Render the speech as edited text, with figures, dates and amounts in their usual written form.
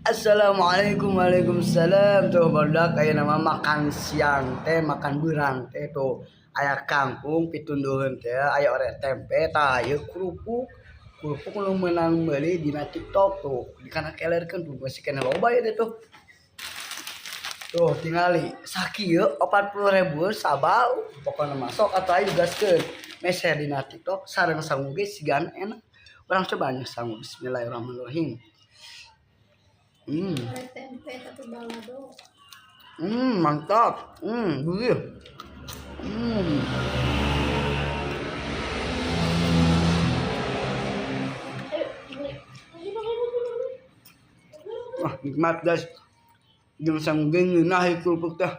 Assalamualaikum, waalaikumsalam. Tuh barudak, aya nama makan siang teh, makan beurang teh. Tuh aya kangkung pitunduheun teh, aya orek tempe, tah ieu kerupuk. Kerupuk nu meunang meuli dina TikTok tuh dikana kelerkeun tuh, masih kena loba ieu teh. Tuh tuh tingali sakieu 40.000 sabal. Pokokna masuk atau ayo gaskeun meser dina TikTok sareng sangu ge sigana enak. Urang coba nya sangu. Bismillahirrahmanirrahim. Orek tempe tapi balado. Mantap. Gurih. Ayo, beli. Wah, nikmat guys. Jeung sangu ge ngeunah ieu kerupuk teh.